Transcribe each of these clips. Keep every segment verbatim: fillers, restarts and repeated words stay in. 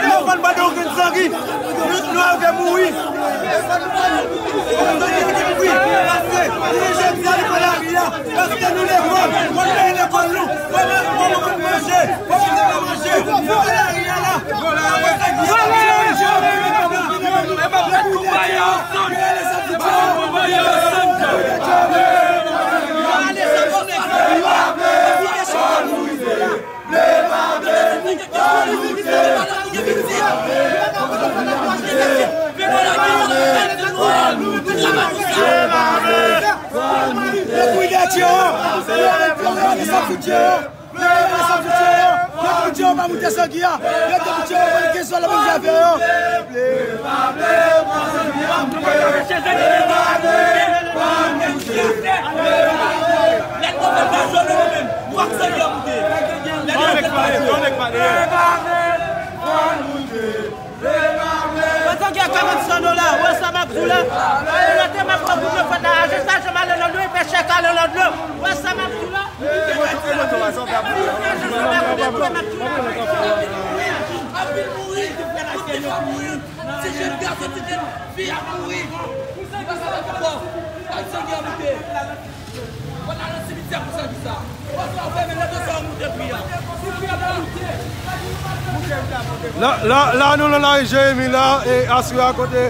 Nou pa dwe okenn zangi. Nou, nou rive mouri. Zangi ki mouri. Paske, jodi a, nou pran lari a. Paske nou lekòl. Mwen peye lekòl nou. Mwen, mwen, mwen, mwen manje. Mwen manje, mwen manje. Nou pran lari a la. Yo te pou Dye yo pa moute zangi a. Yo te pou Dye yo ban kenz dola menm jan avè yo. Pandan gen karant san dola, wè sa m ap di w la. Lè te m ap pran kout yo fèt la, ajistasyon m ale nan lwi, pechè ka ale nan dlo. Wè sa m ap di w la. Anpil mouri, ti frè n ak sè yo mouri. Ti jèn gason, ti jèn fi ap mouri. Pou sa ki sa pa fò. Al zangi a moute. Mwen al nan simityè pou sa ki sa. Pòs la fèmen, lè de sa yo moute pri a. Pou pri a pa moute. La, la, la, nou nan lari Jeremi la, e aswè a kote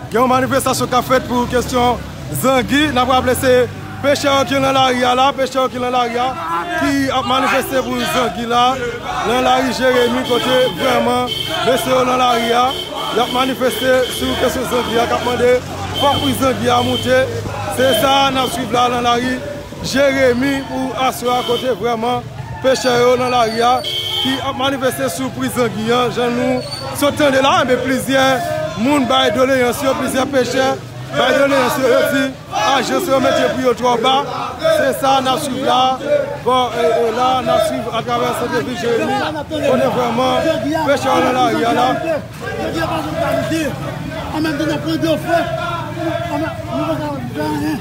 gen yon manifestasyon k ap fèt pou kesyon zangi. N ap raple se pechè yo ki nan lari a la, pechè yo ki nan lari a, ki ap manifeste pou zangi la, nan lari Jeremi, kote vrèman mesye yo nan lari a, y ap manifeste sou kesyon zangi a, k ap mande fòk pri zangi a moute. Se sa n ap swiv la nan lari Jeremi pou aswè a, kote vrèman pechè yo nan lari a ki ap manifeste sou pri zangi an. Jan nou sot tande la, enben plizyè moun bay doleyans yo, plizyè pechè bay doleyans yo, yo di ajans yo mete pri yo twò ba. Se sa n ap swiv la. Bon, e, e la, n ap swiv atravè sante vil Jeremi, kote vrèman pechè yo nan lari a la. Yo di yo pa jwenn kalite. An menm tan, n ap pran de fwa. An menm, nou pa ka fè anyen.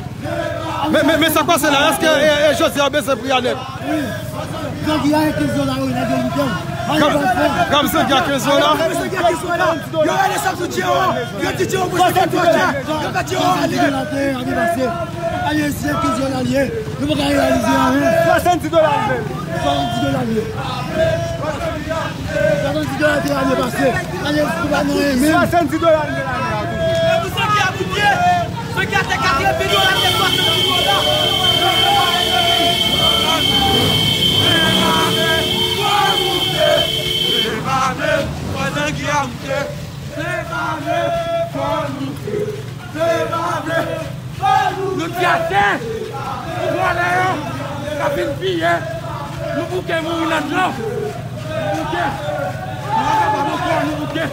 Men, men, men sa k pase la, èske, e, e, jodi a yo bese pri a nèt? Wi. Zangi a, e kenz dola yo, nèg yo moute l. Anyen pa fè. Gam zangi a kenz dola? Gam zangi a kenz dola. Yo rele sa sou Dye yo. Yo di Dye yo pou se kenz dola. Yo fè Dye yo ale. Swasanndiz dola te, ale pase. Ale, se kenz dola l ye. Nou pa ka reyalize anyen. Swasanndiz dola l ye. Swasanndiz dola l ye. Swasanndiz dola te ane pase. Ane pou pa nan ane menm. Swasanndiz dola l ye ane a toujou. E pou zangi a moute. Zangi a te katreven dola, te swasanndiz dola. Fò zangi a moute. Nou di ase pou vòlè yo k ap vin piye. Nou bouke mouri nan dlo. Nou bouke. Nou pa kapab ankò, nou bouke.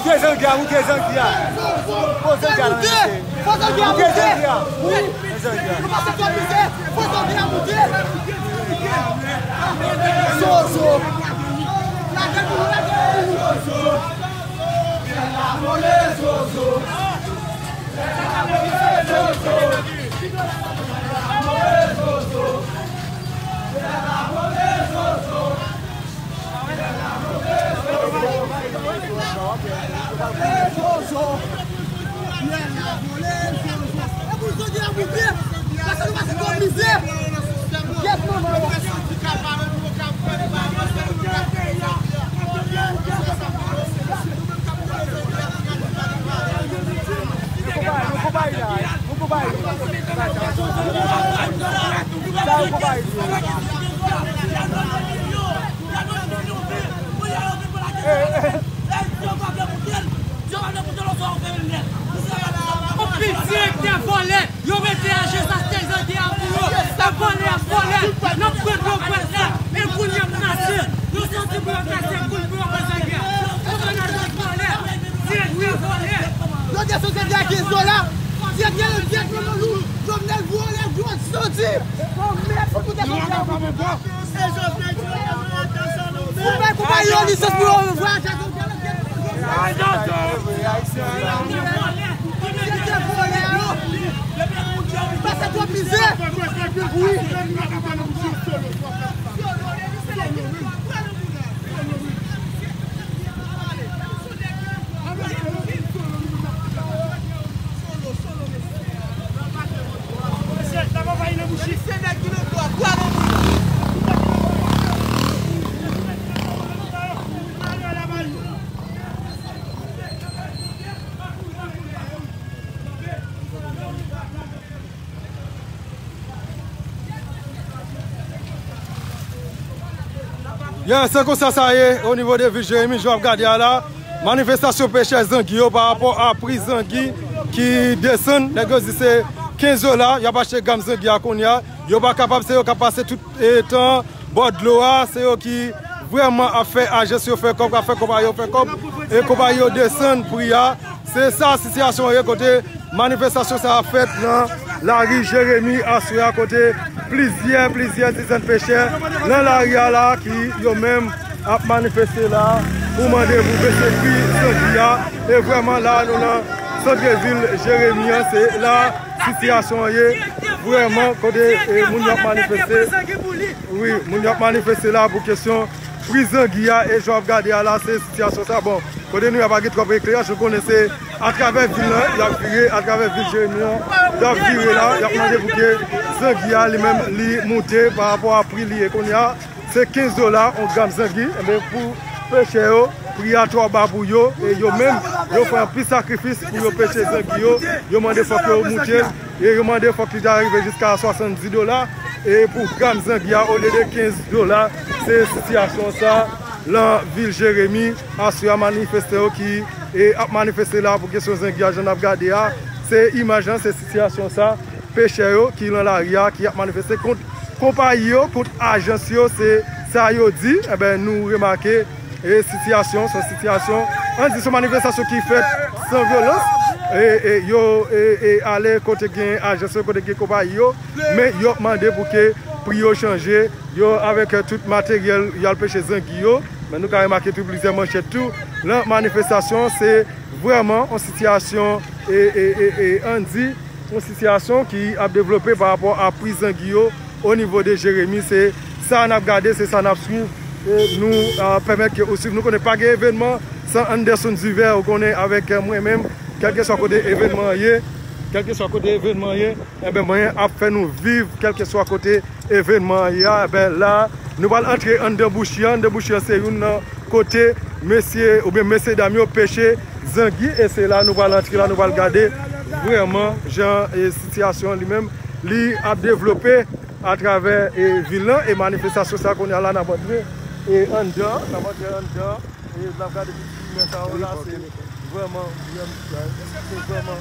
Moute zangi a, moute zangi a. Fò zangi a moute. Fò zangi a moute. Moute zangi a. Wi. Moute zangi a. Nou pase twòp mizè. Fò zangi a moute. Zozo. Lage pou nou, lage pou nou. Zozo. Anpil direktè vòlè, yo mete ajan sa sitèyizan de a pou yo. Ap vòlè, ap vòlè. N ap pran dlo pwèt la. E kounye a m kase. Yo santi pou yo kase koul pou yo pran zage a. Yo pran ajan vòlè. Direktè vòlè. Yo desann zage a kenz dola. Direktè, direktè Jovenel vòlè, yo santi. Bon, mèsi pou te konfyans. Ou bay konpayi yo lisans pou yo voyaje ak yo. Pase twòp mizè. Wi. Yeah, se konsa sa ye, o nivo de vil Jeremi, jan w ap gade a la, manifestasyon pechè zangi yo pa rapò a pri zangi ki desann, nèg yo di se kenz dola, y ap achte gam zangi a kounye a, yo pa kapab, se yo k ap pase tout e, tan bò dlo a, se yo ki vrèman ap fè ajans yo fè kòb, ap fè konpayi yo fè kòb, e konpayi yo desann pri a. Se sa sitiyasyon an ye kote manifestasyon sa a fèt nan lari Jeremi aswè a, kote plizyè, plizyè dizèn pechè nan lari a la ki yo menm ap manifeste la pou mande pou bese pri zangi a. E vrèman la nou nan sant vil Jeremi an, se la sitiyasyon an ye vrèman kote e, moun yo ap manifeste. Wi, moun yo ap manifeste la pou kesyon pri zangi a e jan w ap gade a la, se sitiyasyon sa. Bon, kote nou ye a pa gen twòp ekleraj, nou konnen se atravè vil lan, y ap vire, atravè vil Jeremi an, y ap vire la, y ap mande pou ke zangi a li menm li moute pa rapò a pri li ye kounye a. Se kenz dola, yon gam zangi, enben pou pechè yo, pri a twò ba pou yo, e yo menm, yo fè anpil sakrifis pou yo peche zangi yo, yo mande fòk yo moute l. E yo mande fòk li ta rive jiska swasanndis dola. E pou gam zangi a, olye de kenz dola, se sitiyasyon sa lan vil Jeremi, aswè a manifestan yo ki e, ap manifeste la pou kesyon zangi a, jan n ap gade a, se imaj lan, se sitiyasyon sa, pechè yo ki lan lari a, ki ap manifeste kont konpayi yo, kont ajans yo, se sa yo di, enben nou remake e sitiyasyon, se yon sitiyasyon, ann di se yon manifestasyon ki fèt san vyolans. E, e yo e, e ale kote gen ajans yo, kote gen konpayi yo, men yo ap mande pou ke pri yo chanje, yo avèk tout materyèl y al peche zangi yo. Men nou ka remake tou plizyè manchèt tou lan manifestasyon, se vrèman yon sitiyasyon e, e, e, e ann di yon sitiyasyon ki ap devlope pa rapò a pri zangi yo o nivo de Jeremi. Se sa n ap gade, se sa n ap swiv. E nou a, pèmèt ke ou swiv. Nou konnen pa gen evènman san Anderson Divert, ou konnen, avèk mwen menm, kèlkeswa kote evènman an ye, kèlkeswa kote evènman an ye, enben mwen ap fè nou viv kèlkeswa kote evènman an ye a. Enben la, nou pral antre anndan bouchi an. Anndan bouchi an se youn nan kote mesye oubyen mesye dam yo peche zangi, e se la nou pral antre la, nou pral gade vrèman jan e sitiyasyon an li menm li ap devlope atravè e vil lan. E manifestasyon sa kounye a la n ap antre e anndan, n ap antre anndan e n ap gade ti fimen sa yo la, se vrèman, vrèman, se vrèman,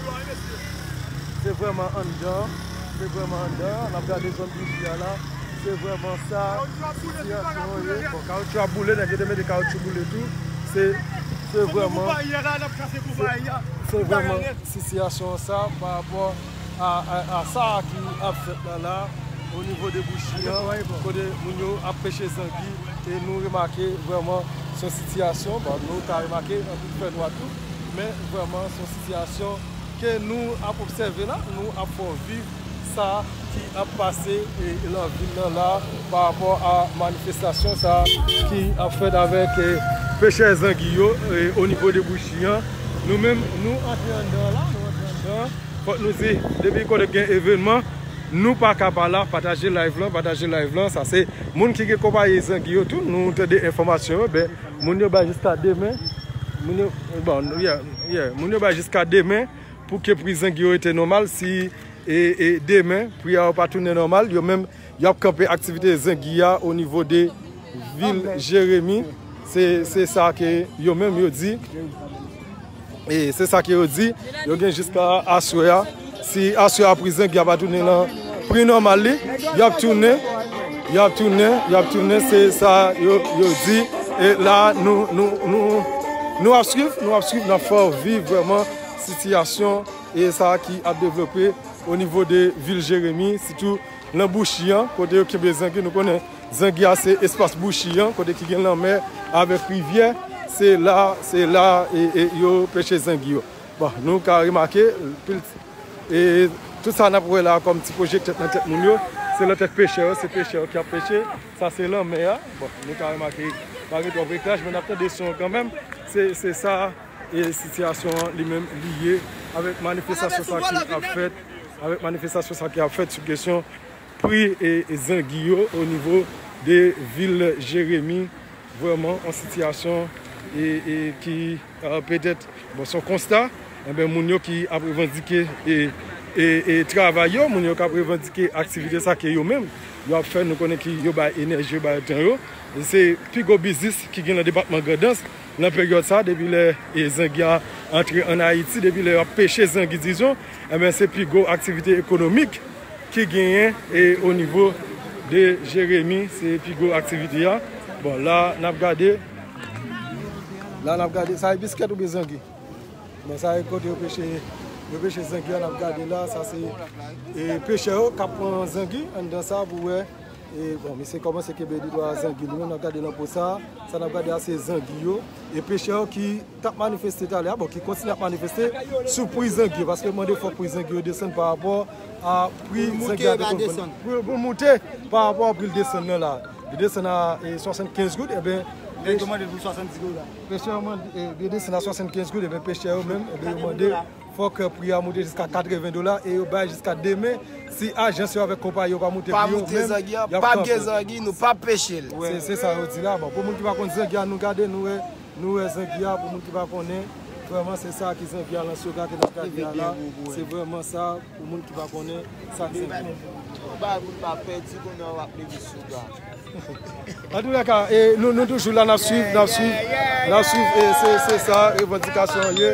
se vrèman anndan, se vrèman anndan, n ap gade zòn bouchi a la. Se vrèman sa sitiyasyon an ye. Bon, kawotchou ap boule, nèg yo te mete kawotchou boule tou. Se, se vrèman, se, se vrèman sitiyasyon an sa pa rapò a, a, a sa ki ap fèt la la, o nivo de bouchi an, kote moun yo ap peche zangi, e nou remake vrèman se yon sitiyasyon, bon, nou ka remake anpil fènwa tou, men vrèman se yon sitiyasyon ke nou ap obsève la, nou ap fè w viv sa ki ap pase e, lan vil lan la pa rapò a manifestasyon sa ki ap fèt avèk e, pechè zangi yo e, o nivo de bouchi an. Nou menm, nou antre anndan la, nou antre anndan. Fòk nou di, depi kote gen evènman, nou pa ka pa la, pataje live lan, pataje live lan. Sa se moun ki gen konpayi zangi yo tou, nou tande enfòmasyon yo, ben, moun yo bay jiska demen. Moun yo, bon, yeah, yeah, moun yo bay jiska demen pou ke pri zangi yo rete nòmal. Si e, e demen, pri a yo pa tounen nòmal, yo menm, y ap kanpe aktivite zangi a o nivo de vil Jeremi. Se, se sa ke yo menm yo di. E se sa ke yo di. Yo gen jiska aswè a. Si aswè a pri zangi a pa tounen nan pri nòmal li, y ap tounen, y ap tounen, y ap tounen. Se sa yo, yo di. E la, nou, nou, nou, nou ap swiv, nou ap swiv, n ap fè w viv vrèman sitiyasyon e sa ki ap devlope o nivo de vil Jeremi, sitou nan bouchi an, kote yo kenbe zangi. Nou konnen zangi a se espas bouchi an, kote ki gen lanmè avèk rivyè. Se la, se la e, e yo peche zangi yo. Bon, nou ka remake, pil, e tout sa n ap wè la kòm ti pwojè k tèt nan tèt moun yo, se nan tèt pechè yo, se pechè yo ki ap peche. Sa se lanmè a. Bon, nou ka remake, pa gen twòp eklaj, men n ap tande son kanmenm. Se, se sa, e sitiyasyon an li menm li ye avèk manifestasyon sa ki ap fèt, avèk manifestasyon sa ki ap fèt sou kesyon pri e, e zangi yo o nivo de vil Jeremi. Vrèman, yon sitiyasyon e, e ki, e, petèt, bon, se yon konsta, enben, moun yo ki ap revandike e, e, e travay yo, moun yo k ap revandike aktivite sa ke yo menm, yo ap fè, nou konnen ki yo bay enèji, yo bay tan yo. E se pi gwo biznis ki gen nan depatman Grandans nan peryòd sa, depi lè e zangi a antre ann Ayiti, depi lè yo ap peche zangi, dizon, enben, se pi gwo aktivite ekonomik ki genyen e o nivo de Jeremi, se pi gwo aktivite a. Bon, la, n ap gade. La, n ap gade. Sa e biskèt oubyen zangi? Bon, sa e kote yo peche, yo peche zangi a, n ap gade la. Sa se e pechè yo k ap pran zangi anndan sa pou wè. E, bon, misye kòmanse kenbe de twa zangi li menm, n ap gade nan po sa. Sa n ap gade a se zangi yo. E pechè yo ki t ap manifeste talè a, bon, ki kontinye ap manifeste sou pri zangi yo, paske yo mande fòk pri zangi yo desann pa rapò a pri zangi a te konn vann. Pou, pou l moute pa rapò a pri l desann nan la. Li desann a e, swasannkenz goud, ebyen, nèg yo mande l pou swasanndis dola. Pechè yo mande, e, li desann a swasannkenz goud, ebyen, pechè yo menm, ebyen, yo mande fòk pri a moute jiska katreven dola e yo bay jiska demen. Si ajans yo avèk konpayi yo pa moute pri yo, menm, y ap kanpe. Pa moute zangi an, p ap gen zangi, nou p ap peche l. Se, se sa yo di la. Bon, pou moun ki pa konn zangi a, nou gade, nou wè, nou wè zangi a, pou moun ki pa konnen, vrèman, se sa ki zangi a, lansoga ke n ap gade a la. Se vrèman sa, pou moun ki pa konnen, sa ki zangi a. Bay moun pa pèdi, konnen w ap leve souga. Antoulèka, e, nou, nou toujou la, n ap swiv, n ap swiv, n ap swiv, e se, se sa revandikasyon an ye.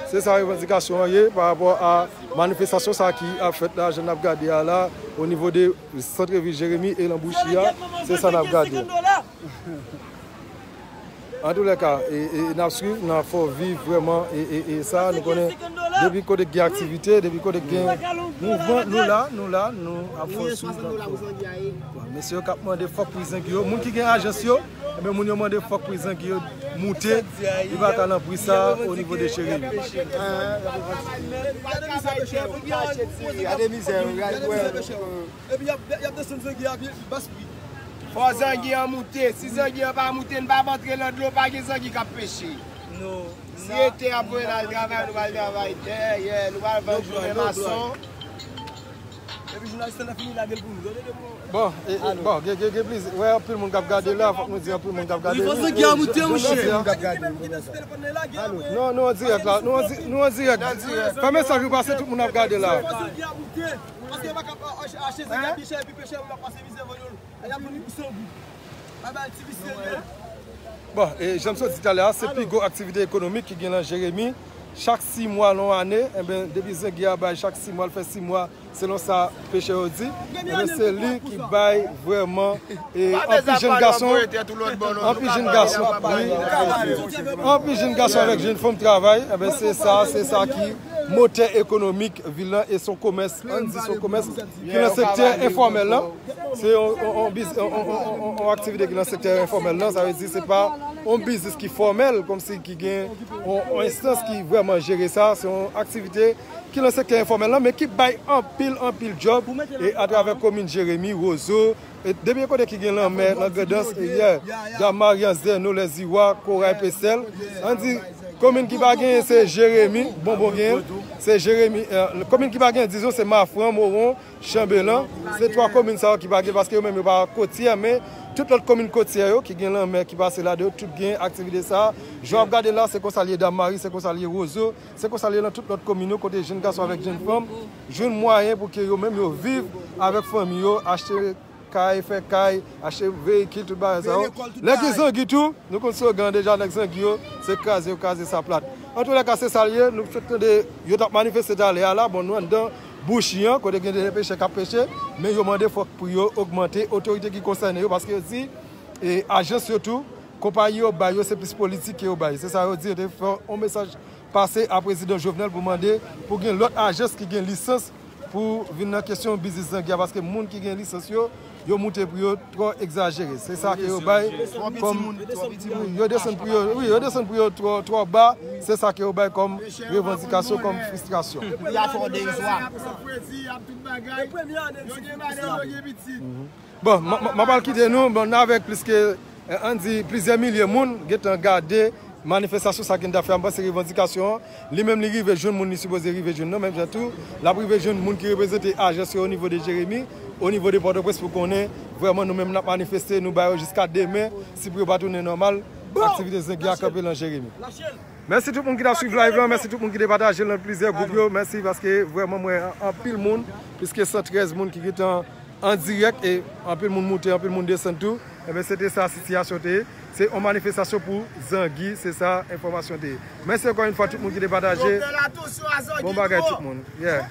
Se sa revandikasyon an ye pa rapò a manifestasyon sa ki ap fèt la, jan n ap gade a la, o nivo de sant vil Jeremi e nan bouchi a, se sa n ap gade. Antoulèka, e, e, n ap swiv, n ap fè w viv vrèman, e, e, e sa, nou konnen, depi kote gen aktivite, depi kote gen mouvman, nou la, nou la, nou ap fè w swiv. Bon, mesye yo k ap mande fòk pri zangi yo. Moun ki gen ajans yo, ebyen, moun yo mande fòk pri zangi yo moute. Li pa ka nan pri sa o nivo de Jeremi. Gade mizè, gade, wè. Epi y ap, y ap desann zangi a pi bas pri. Fò zangi an moute. Si zangi an pa moute, n p ap antre nan dlo, pa gen zangi k ap peche. Si ete ap voye n al travay, nou pral travay tè, yeah, nou pral vann jounen mason. Epi jounalis lan fini lage l pou nou. Bon, e, e, bon, gen, gen, gen plizyè. Wè, anpil moun k ap gade la, fòk nou di anpil moun k ap gade. Wi, fò zangi a moute, monchè. Non, nou an dirèk la, nou an di-, nou an dirèk. Fè mesaj ou pase, tout moun ap gade la. Fò zangi a moute. Paske yo pa ka achte zangi a pi chè, epi pechè yo ap pase mizè vann yo. Lè y ap vann li pou san goud. Bay bay ti visye li. Bon, e jan m sot di talè a, se pi gwo aktivite ekonomik ki gen nan Jeremi. Chak sis mwa nan yon ane, enben, depi zangi a bay chak sis mwa, l fè sis mwa, selon sa pechè yo di, enben, se li ki bay vrèman, e, anpil jèn gason, anpil jèn gason, wi, anpil jèn gason avèk jèn fanm travay, enben, se sa, se sa ki motè ekonomik vil lan e se yon komès, ann di se yon komès ki nan sektè enfòmèl lan. Se yon, yon, yon biz-, yon, yon, yon, yon, yon aktivite ki nan sektè enfòmèl lan, sa vle di se pa yon biznis ki fòmèl, kòmsi ki gen yon, yon enstans ki vrèman jere sa, se yon aktivite ki nan sektè enfòmèl lan, men ki bay anpil, anpil djòb, e atravè komin Jeremi, Wozo, e depi yon kote ki gen lanmè, nan Grandans, e yè, Dam Maryans, Zèno, Lèziwa, Koray, Pesèl, ann di, komin ki pa genyen, se Jeremi, Bonbon genyen, se Jeremi, e, komin ki pa genyen, dizon, se Mafran, Mowon, Chanbelan, se twa komin sa yo ki pa gen, paske yo menm yo pa kotyè, men Tout lòt komin kotyè yo ki gen lanmè ki pase ladan yo, tout gen aktivite sa a. Jan w ap gade la, se konsa l ye Dam Mari, se konsa l ye Wozo, se konsa l ye nan tout lòt komin yo, kote jenn gason avèk jenn fanm jwenn mwayen pou ke yo menm yo viv avèk fanmi yo, achte kay, fè kay, achte veyikil, tout bagay sa yo. Lè gen zangi tou, nou konn slogan deja, nèg zangi yo, se kraze yo kraze sa plat. Antoulèka, se sa l ye, nou fèk tande yo t ap manifeste talè a la, bon, nou anndan Bouchi an, kote gen de pechè k ap peche, men yo mande fòk pri yo ogmante, otorite ki konsène yo, paske yo di, e, ajans yo tou, konpayi yo bay yo, se plis politik ke yo bay. Se sa yo di, yo te fè yon mesaj pase a prezidan Jovenel pou mande pou gen lòt ajans ki gen lisans pou vin nan kesyon biznis zangi a, paske moun ki gen lisans yo, yo moute pri yo twò egzajere. Se sa ke yo bay kòm, wi, yo desann pri yo, wi, yo desann pri yo twò, twò ba. Se sa ke yo bay kòm revandikasyon, kòm fristrasyon. Bon, m ap al kite nou, bon, n avèk plis ke, eh, ann di, plizyè milye moun gentan gade manifestasyon sa ki n t ap fè a. M panse revandikasyon an, li menm li rive jwenn moun li sipoze rive jwenn nan, menm jan tou, l ap rive jwenn moun ki reprezante ajans yo o nivo de Jeremi, o nivo de Pòtoprens pou konnen vrèman nou menm n ap manifeste, nou ba yo jiska demen, si pou yo pa tounen nòmal, aktivite zangi a kanpe nan Jeremi. Mèsi tout moun ki t ap swiv live lan, mèsi tout moun ki te pataje l nan plizyè gwoup yo, mèsi paske vrèman m wè anpil moun, plis ke san trèz moun ki gentan an dirèk e anpil moun moute, anpil moun desann tou. Ebyen, se te sa sitiyasyon te ye. Se yon manifestasyon pou zangi, se sa enfòmasyon te ye. Mèsi ankò yon fwa tout moun ki te pataje. Bon bagay tout moun. Yeah.